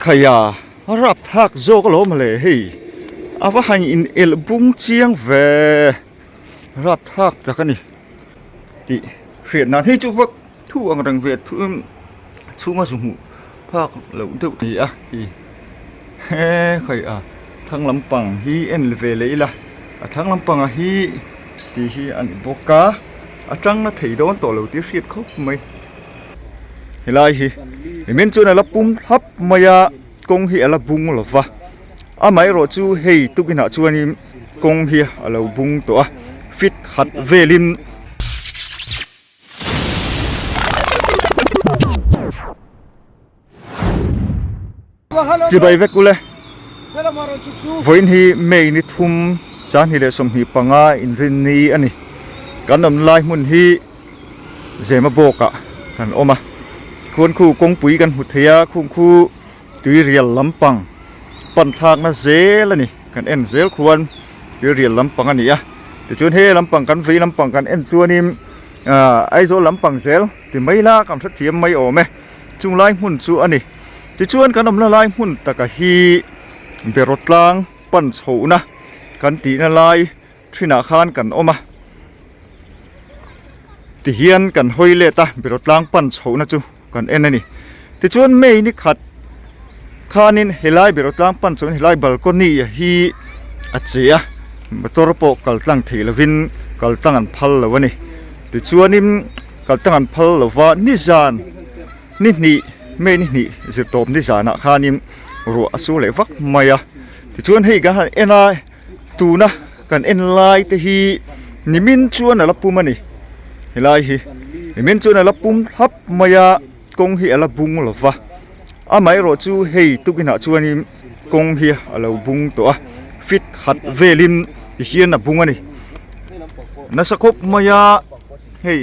Khaia, a rapthlak zawk alawm le hei, a va han in elh bung chiang ve, rapthlak tak a ni tih hriat nan hei chu va thu ang reng ve thu chhunga zu hmuh phak loh deuh a ni a hi he khaia thlang lampang hi en ve leh ila a thlang lampang ah hi tih hi a ni bawk a a tangna thei dawn tawh lo tih a hriat khawp mai. Helai hi nimin chuan a la pum thlap mai a kawng hi a la bung lo va amaherawh chu hei tukinah chuanin kawng hi a lo bung tawh a fit khat velin. Chibai vek ule. Vawiin hi May ni thum sanghnih leh 25 inrinni a ni. Kan awm lai hmun hi Zema bawkah kan awm a. Khuan khu kawngpui kan hmu thei a, khung khu tuirial lampang pan thlakna zel a ni. Kan en zel khuan tuirial lampang a ni a. Tichuan he lampang kan vei lampang kan en chuanin ahh Aizawl lampang zel ti mai la kan hrethiam mai awm e. Chung lai hmun chu a ni. Tichuan kan awmna lai hmun taka hi beraw tlang pan chhohna kan tihna lai thinah khan kan awm a. Tihian kan hawi let a beraw tlang pan chhohna chu kan en a ni. Tichuan May ni khat khanin helai beraw tlang pan chhohna helai balcony hi a che a motor pawh kal tlang thei lovin kal tlang an phal lo a ni. Tichuanin kal tlang an phal lo va nizan ni hnih May ni hnih zirtawp nizanah khanin ruah a sur leh vak mai a tichuan hei kan han en a tuna kan en lai te hi nimin chuan a la pum a ni helai hi nimin chuan a la pum thlap mai a kawng hi a la bung lo va amaherawh chu hei tukinah chuanin kawng hi a lo bung tawh a fit khat velin tihian a bung a ni nasa khawp mai a. Hei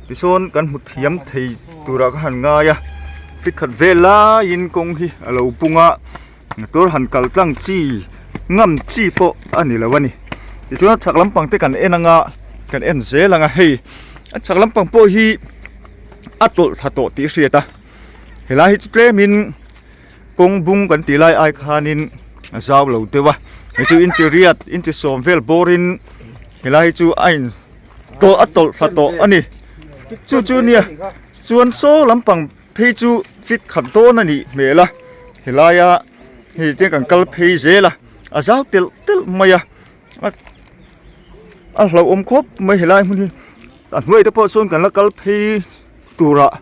tisawn kan hmu thiam thei turah ka han ngai a fit khat vel laiin kawng hi a lo pung a motor han kal tlang chi ngam chi pawh a ni lo a ni tichuan a chhak lampang te kan en anga kan en zel anga hei a chhak lampang pawh hi a tawlh thla tawh tih a hriat a helai hi chu tlemin kawng bung kan tih lai ai khanin a zau lo deuh a hei chu inchi riat inchi sawm vel bawrin helai hi chu a in. Tawlh a tawlh thla tawh a ni. Chu chu nia chuan saw lampang phei chu fit khat dawn a nih hmel a helaia hei te kan kal phei zel a a zau telh telh mai a a hlauhawm khawp mai helai hmun hi a hnuai te pawh sawn kan la kal phei turah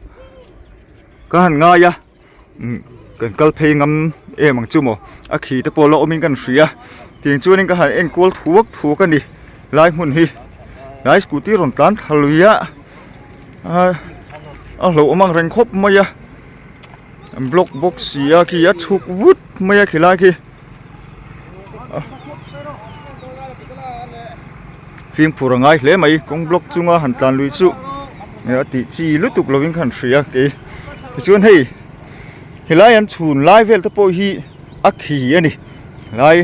ka han ngai a. Kan kal phei ngam em ang chu maw a khi te pawh la awmin kan hria tiang chuanin ka han en kual thuak thuak a ni lai hmun hi lai scooty rawn tlan thla lui a a a hlauhawm ang reng khawp mai a an block bawk si a khi a chhuk vut mai a khilai khi. Fimkhur a ngai hle mai kawng block chunga han tlan lui chu a tih chi lutuk lovin khan hria kei tichuan hei helai an chhun lai vel te pawh hi a khi a ni helai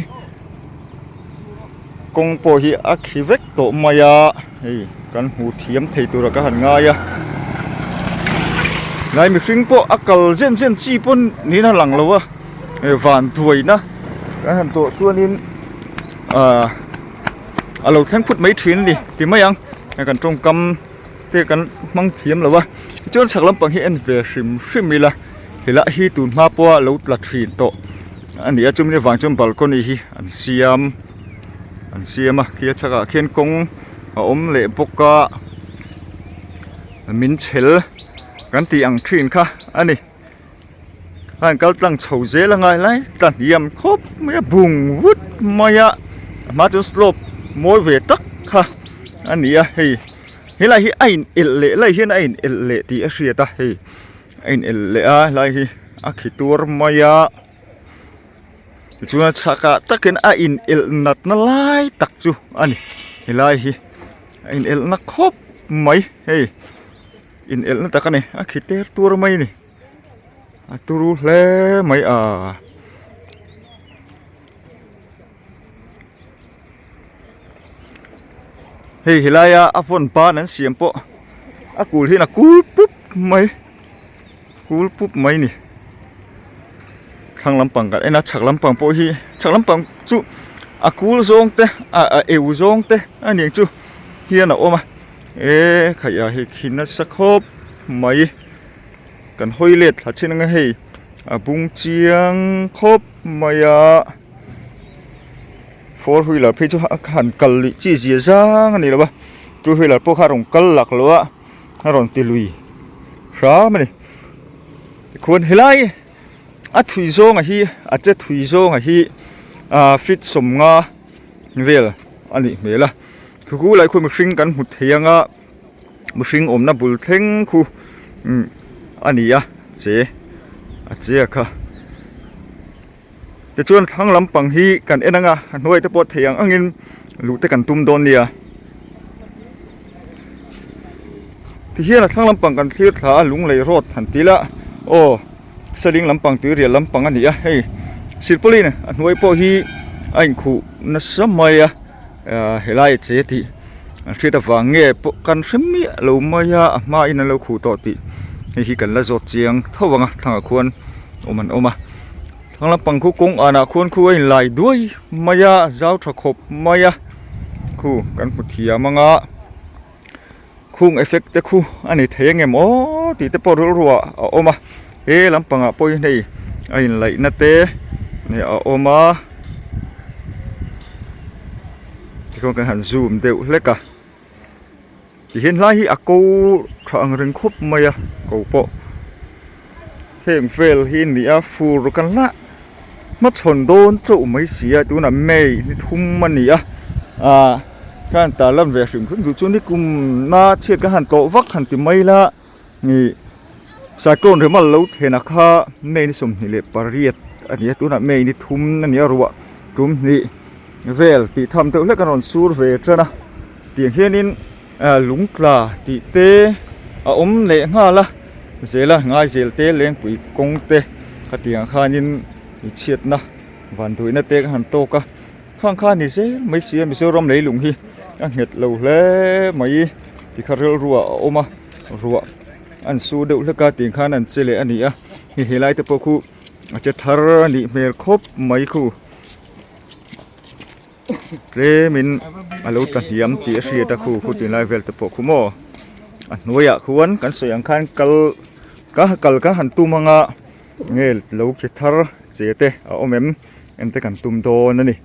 kawng pawh hi a khi vek tawh mai a hei kan hmu thiam thei tura ka han ngai a helai mihring pawh a kal zen zen chi pawn niin a lang lo a van duaina kan han tawh chuanin ahh a lo thleng phut mai thin a ni ti mai ang hei kan tawngkam te kan hmang thiam lo a tichuan chhak lampang hi en ve hrim hrim ila helai hi tun hma pawha lo tla thin tawh a ni a chumi avang chuan balcony hi an siam an siam a khi a chhakah khian kawng a awm leh bawk a min chhel kan tih ang thin kha a ni. A in kal tlang chho zel a ngai lai tla hniam khawp mai a bung vut mai a a hma chuan slope mawi ve tak kha a ni a hei helai hi a in elh leh lai hian a in elh leh tih a hriat a hei a in elh leh a helai hi a khi tuar mai a tichuan a chhakah takin a in elh natna lai tak chu a ni helai hi a in elh na khawp mai hei in elh na tak a ni a khi ter tur mai a ni. A turu hle mai a. Hei helaia a vawn ban an siam pawh a kul hian a kul pup mai kul pup mai ni. Thlang lampang kan en a, chhak lampang pawh hi chhak lampang chu a kul zawng te ah a eu zawng te a ni ang chu hian a awm a e khaih ah hei khi nasa khawp mai kan hawi let thla chin anga hei a bung chiang khawp mai a four wheeler phei chu a han kal luih chi zia zang a ni lo va two wheeler pawh kha a rawn kal lak lo a a rawn ti lui hram a ni tikhuan helai a thui zawnga hi a che thui zawnga hi ah feet sawmnga vel a nih hmel a khu lai khu mihring kan hmu thei anga mihring awmna bul thleng khu umm a ni a che a che a kha tichuan thlang lampang hi kan en anga a hnuai te pawh thei ang angin luh te kan tum dawn nia tihian a thlang lampang kan thlir thla a lunglei road han ti ila aw saling lampang tuirial lampang a ni a hei silpauline a hnuai pawh hi a inkhuh nasa mai a ah helai a che tih an hriat avang nge pawh kan hre miah lo mai a a hmain an lo khuh tawh tih hei hi kan la zawt chiang tho ang a thlangah khuan awm an awm a thlang lampang khu kawng anah khuan khu a inlai duai mai a zau tha khawp mai a khu kan hmu thiam ang a khung effect te khu a ni thei angem aw tih te pawh rilruah a awm a he lampangah pawh hian hei a inlaihna te a awm a tikhuan kan han zoom deuh hlek a tihian hlai hi a ko tha ang reng khawp mai a ko pawh heng vel hi a ni a fur kan la hmachhawn dawn chauh mai si a tunah May ni thum a ni a ah khan tar lan ve hrim hrim duh chu ni kum na chhiat ka han tlawh vak han ti mai la ih cyclone remal lo thlen a kha May ni 28 a ni a tunah May ni thum a ni a ruah tum hnih vel tih tham deuh hlek a rawn sur ve tan a tiang hianin ah lung tla tih te a awm leh nghal a zela ngai zel te lengpui kawng te khatiang khanin chhiatna van duhna te ka han tawk a khang kha ni zel mai si a Mizoram leilung hi a nghet lo hle mai tikha rilruah a awm a ruah an su deuh hlek a tiang khan an che leh a ni a hei helai te pawh khu a che thar a nih hmel khawp mai khu. Tlemin a lo tla hniam tih a hriat a khu khu tunlai vel te pawh khu maw a hnuaiah khuan kan sawi ang khan kal ka kal ka han tum anga nge lo che thar che te a awm em en te kan tum dawn a ni.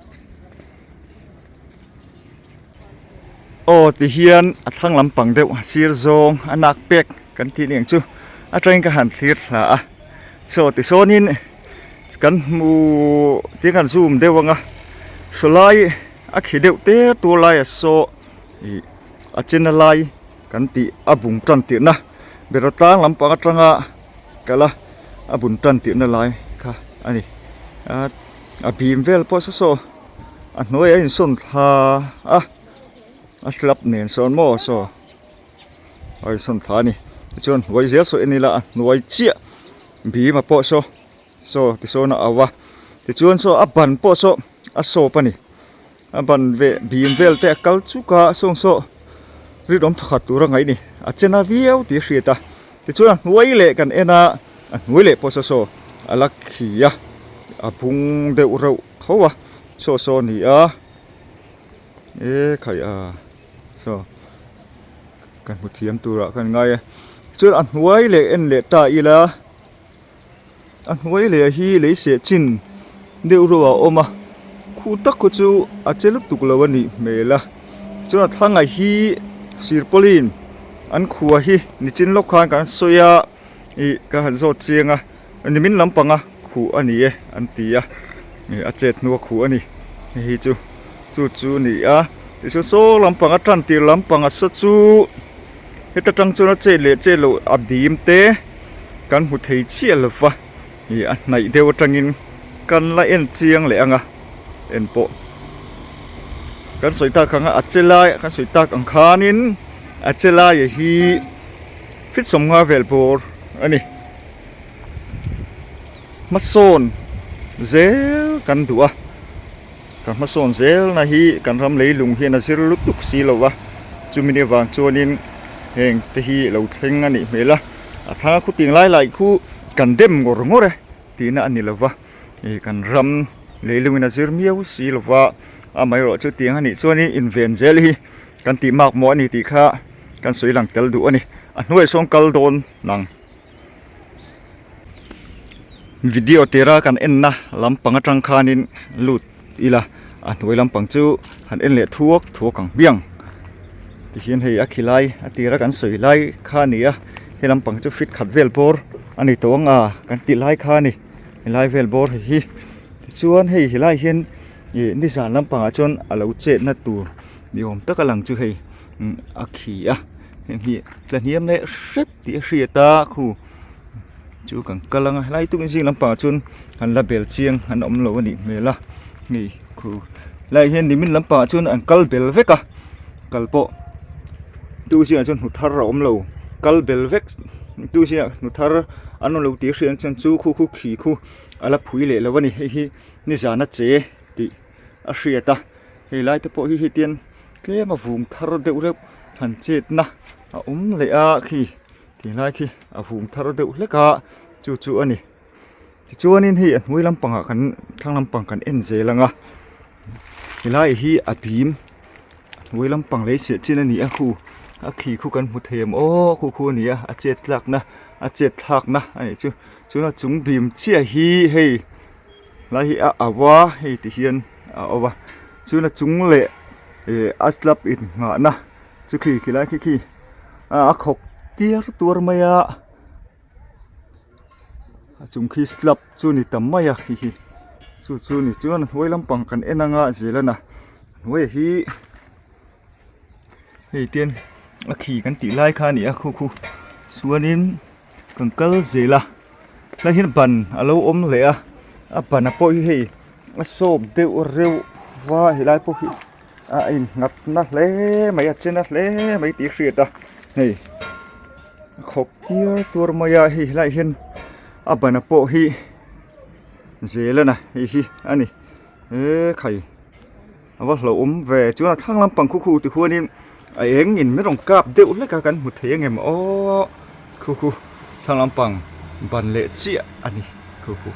Aw ti hian a thlang lampang deuh a sir zawng a nak pek kan tih ni ang chu atangin ka han thlir thla a chaw tisawnin kan hmu tih kan zoom deuh ang a sawlai a khi deuh te tur lai a saw ih a chena lai kan tih a bung tan tirhna beraw tlang lampang atanga kal a a bun tan tirhna lai kha a ni a bim vel pawh saw saw a hnuaiah a insawn thla a a slab nen sawn maw saw a insawn thla a ni tichuan hnuai zel saw en ila a hnuai chiah bim a pawh saw saw tisawn a au a tichuan saw a ban pawh saw a sawp a ni a ban ve bim vel te a kal chuk a sawng saw rinawm thawkhat tur a ngaih a ni a chen a viau tih a hriat a tichuan a hnuai leh kan en a a hnuai leh pawh saw saw a la khi a a bung deuh reuh tho a saw saw a ni a e khai a saw ka hmu thiam turah khan ngai a chuan a hnuai leh en leh ta ila a hnuai leh hi lei seh chin deuh reuh a awm a khu tak khu chu a che lutuk lo a nih hmel a chuan a thlang ah hi sirpawlin an khua hi nichin lawk khan kan sawi a ih ka han zawt chiang a nimin lampanga khuh a ni e an ti a ih a chet hnua khuh a ni hei hi chu chu chu a ni a tichuan saw lampang a tan tir lampang a saw chu heta tang chuan a chet leh chet loh a bim te kan hmu thei chiah lo va ih a hnaih deuh atangin kan la en chiang leh ang a en pawh kan sawi tak ang a a che lai kan sawi tak ang khanin a che lai hi fit sawmnga vel bawr a ni. Hmasawn zel kan duh a, kan hmasawn zelna hi kan ram leilung hian a zir lutuk si lo a, chumi ni avang chuanin heng te hi lo thleng a nih hmel a, a thlang a khawting lai lai khu kan dem ngawr ngawr e tihna a ni lo va. Ih kan ram leilungin a zir miau si lo va, amaherawh chu tiang a nih chuanin inven zel hi kan tih mak maw a ni tih kha kan sawi lang tel duh a ni. A hnuaiah sawn kal dawn nang. Video tira kan enna lampang atang khanin lut ila a hnuai lampang chu han en leh thuak thuak ang hmiang tihian hei a khi lai a tira kan sawi lai kha a ni a he lampang chu fit khat vel bawr a ni tawh ang a kan tih lai kha a ni helai vel bawr hei hi tichuan hei helai hian ih nizan lampangah chuan a lo chetna tur ni awm taka lang chu hei a khi a heng hi tla hniam leh hret tih a hriat a khu chu kan kal ang a helai tukin zing lampangah chuan an la bel chiang an awm lo a nih hmel a hei khu helaiah hian nimin lampangah chuan an kal bel vek a kal pawh tu zingah chuan hnu thar a awm lo kal bel vek tu zingah hnu thar an awm lo tih a hriat chuan chu khu khu khi khu a la phui leh lo a ni hei hi nizan a che tih a hriat a hei lai te pawh hi hetiang tlem a vung thar deuh reuh han chetna a awm leh a khi ti lai khi a vung thar deuh hlek a chu chu a ni tichuanin hei a hnuai lampangah kan thlang lampang kan en zel ang a helai hi a bim a hnuai lampang lei siah chin a ni a khu a khi khu kan hmu thei em aw khu khu a ni a a chet tlakna a chet thlakna a nih chu chuan a chung bim chiah hi hei lai hi a au a hei ti hian a au a chuan a chung leh ih a slab innghahna chu khi khi lai khi khi a khawk tiar tuar mai a a chung khi slab chu ni tam mai a khi hi chu chu ni chuan a hnuai lampang kan en anga zel a na hnuaiah hi hei tian a khi kan tih lai kha a ni a khu khu chuanin kan kal zel a helai hian ban a lo awm leh a a ban ah pawh hi hei a sawp deuh reuh va helai pawh hi a innghat na hle mai a che na hle mai tih a hriat a hei a khawk tiar tuar mai a hei helaiah hian a ban ah pawh hi zel a na hei hi a ni ekhai. A va hlauhawm ve chuan a thlang lampang khu khu ti khuanin a eng in min rawn kap deuh hlek a kan hmu thei ang em aw khu khu thlang lampang ban leh chiah a ni khu khu.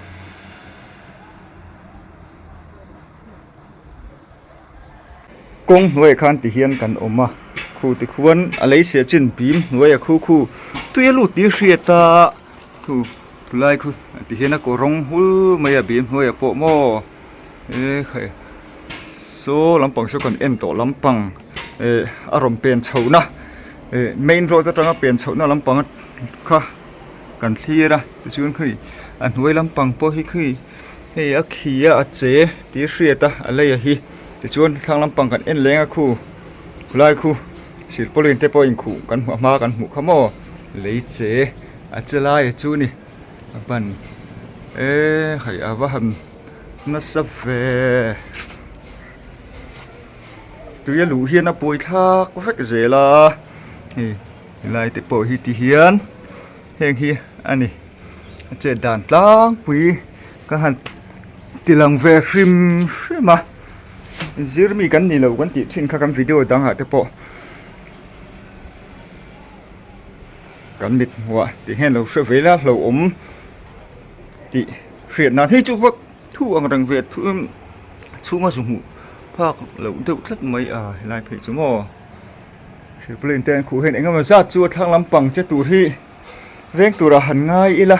Kawng hnuaiah khan ti hian kan awm a khu ti khuan a lei siah chin bim hnuaiah khu khu tui a lut tih a hriat a khu khulai khu ti hian a kaw rawng hul mai a bim hnuaiah pawh maw. E khai saw lampang saw kan en tawh lampang eh a rawn pen chhoh na eh main road atanga pen chhoh na lampang kha kan thlir a tichuan khawi a hnuai lampang pawh hi khawi hei a khi a a che tih a hriat a a lei a hi tichuan thlang lampang kan en leng a khu khulai khu silpauline te pawh inkhuh kan hmuh a hma kan hmuh kha maw lei che a che lai a chu ni a ban e hei a va han. Nasa ve tui a luh hian a pawi thlak vek zel a hei helai te pawh hi ti hian heng hi a ni a chet dan tlangpui ka han ti lang ve hrim hrim a zir mi kan ni lo kan tih thin kha kan video dang ah te pawh kan mit hmuh ah ti hian lo hre ve ila hlauhawm tih hriat nan hei chu vak thu ang reng ve thu chhunga zu hmuh phak loh deuh tlat mai a helai phei chu maw silpaulin te an khuh hian eng emaw zat chu a thlang lampang che tur hi veng turah han ngai ila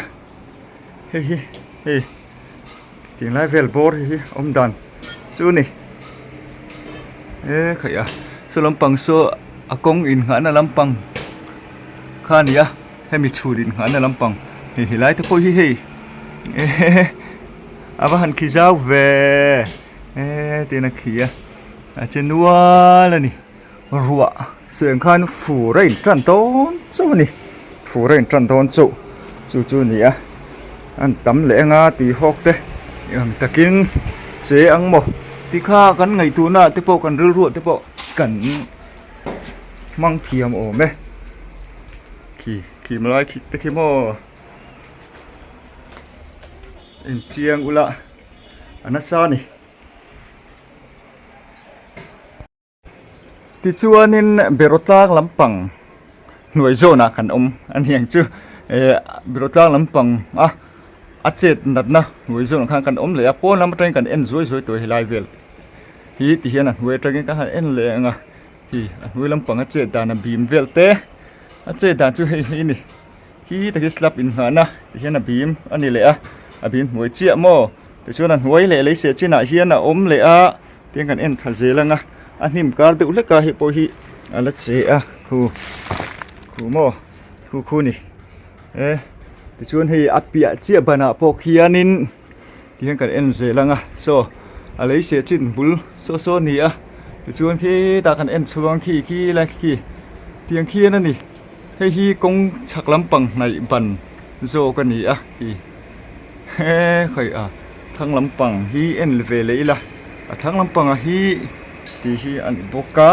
hei hi hei tinglai vel bawr hi awm dan chu a ni e khaih a saw lampang saw a kawng innghahna lampang kha a ni a. Hemi chhun innghahna lampang hei helai te pawh hi hei ehe a va han khi zau ve e tiin a khi a a che nual a ni ruah sawi ang khan fur a intan dawn chauh a ni fur a intan dawn chauh chu chu a ni a an tam leh anga tui hawk te eng takin che ang maw tikha kan ngaihtuahna ah te pawh kan rilru ah te pawh kan hmang thiam awm e. Khi khi malai khi te khi maw inchiang ula a nasa a ni. Tichuanin beraw tlang lampang hnuai zawnah kan awm a ni ang chu eh beraw tlang lampang a. a chet natna hnuai zawnah khan kan awm leh a pawn lam atangin kan en zuai zuai tawh helai vel hi ti hian a hnuai atangin ka han en leh ang a hi a hnuai lampang a chet dan a bim vel te a chet dan chu hei hi a ni. Khi tak hi slab inngahna ti hian a bim a ni leh a, a bim hnuai chiah maw? Tichuan a hnuai leh lei seh chinah hian a awm leh a, tiang kan en thla zel ang a, a hnim kar deuh hlek a hei pawh hi a la che a, khu khu maw khu khu ni e tichuan hei a piah chiah banah pawh khianin tihian kan en zel ang a, saw a lei seh chin bul saw saw a ni a, tichuan khitah kan en chhuang khi khi lai khi tiang khian a ni. Hei hi kawng chhak lampang hnaih ban zawk a ni a ti he khawi a thlang lampang hi en ve leh ila a thlang lampangah hi tih hi a ni bawk a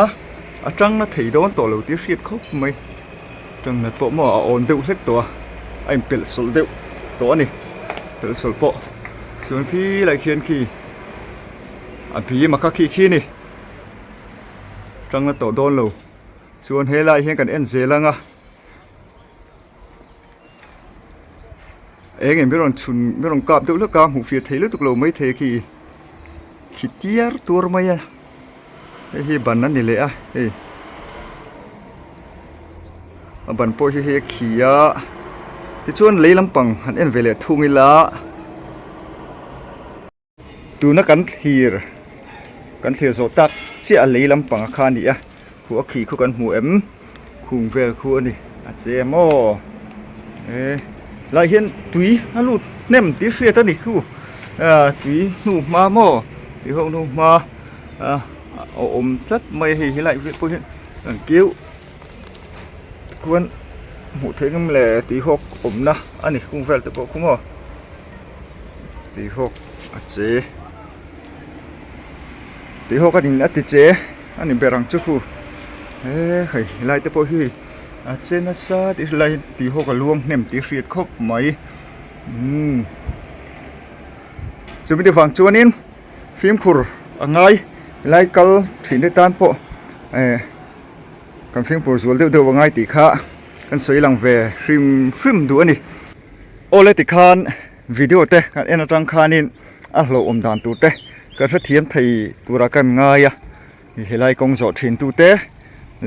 a tangna thei dawn tawh lo tih a hriat khawp mai tangna pawh maw a awn deuh hlek tawh a a inpelh sawlh deuh tawh a ni pelh sawlh pawh chuan khi lai khian khi a bim a kha khi khi a ni tangna tawh dawn lo. Chuan helaiah hian kan en zel ang a, eng eng ber rawn chhun ber rawn kap deuh hlek a hmuh fiah thei lutuk lo maithei khi khi tiar tuar mai a hei hi ban a ni leh a hei a ban pawh hi hei a khi a tichuan lei lampang han en ve leh thung ila. Tuna kan thlir kan thlir zawh tak chiah a lei lampang a kha a ni a khu a khi khu kan hmu em khung vel khu a ni a che maw e lai hian tui a lut hnem tih hriat a ni khu ah tui hnu hma maw tui ho hnu hma a awm tlat mai a hei helai vel pawh hian kan keu khuan hmuh theih ngam le tui hawk awmna a ni khung vel te pawh khu maw. Tuihawk a che tuihawk a nin a ti che a ni ber ang chu hu he hei helai te pawh hi a che nasa tih helai hi tuihawk a luang hnem tih hriat khawp mai umm chumi te vang chuanin fimkhur a ngai helai kal thin te tan pawh eh kan fimkhur zual deuh deuh a ngai tih kha kan sawi lang ve hrim hrim duh a ni. Awle tikhan video te kan en atang khanin a hlauhawm dan tur te kan hrethiam thei tura kan ngai a helai kawng zawh thin tu te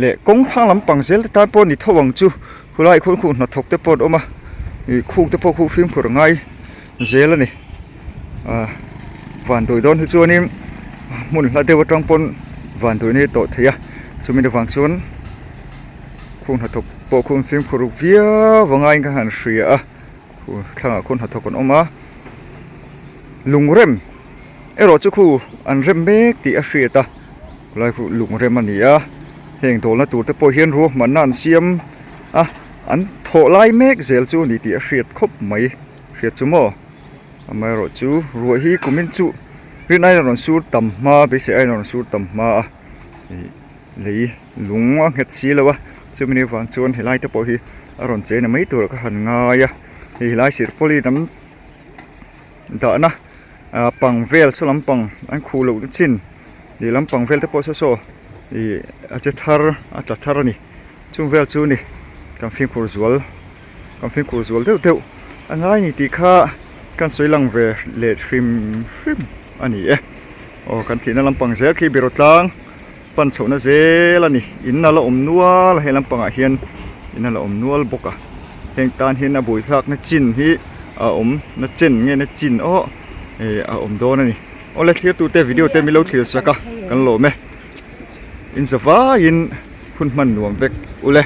leh kawng thang lampang zel te tan pawh ni tho ang chu khulai khuan khuh hnathawk te pawh an awm a ih khuk te pawh khuh fimkhur a ngai zel a ni ah vanduai dawn hi chuanin hmun hla deuh atang pawn vanduai na hi tawh thei a chumi avang chuan. Khuh hnathawk pawh khu an fimkhur viau a ngaiin ka han hria a khu thlangah khuan hnathawk an awm a lungrem erawh chu khu an rem mek tih a hriat a khulai khu lungrem a ni a heng dawlna tur te pawh hian ruahmanna an siam a an thawh lai mek zel chu a ni tih a hriat khawp mai hriat chu maw amaherawhchu ruah hi kumin chu rin aiin a rawn sur tam hma beisei aiin a rawn sur tam hma a ih. Lei lung a nghet si lo a chumi ni vang chuan helai te pawh hi a rawn chei na mai tur ka han ngai a hei helai sirpawlin an dahna ah pang vel saw lampang an khuh loh na chin leh lampang vel te pawh saw saw ih a che thar a tla thar a ni chung vel chu ni kan fimkhur zual kan fimkhur zual deuh deuh a ngai ni tih kha kan sawi lang ve leh hrim hrim a ni e aw kan thihna lampang zel khi biraw tlang. Pan chhohna zel a ni. In a la awm nual a, he lampangah hian in a la awm nual bawk a. Heng tan hian a buaithlakna chin hi a awm na chen nge na chin aw eh a awm dawn a ni. Awle thlirtute video te min lo thlir sak a kan lawm e. In zavaiin hun hman nuam vek ule.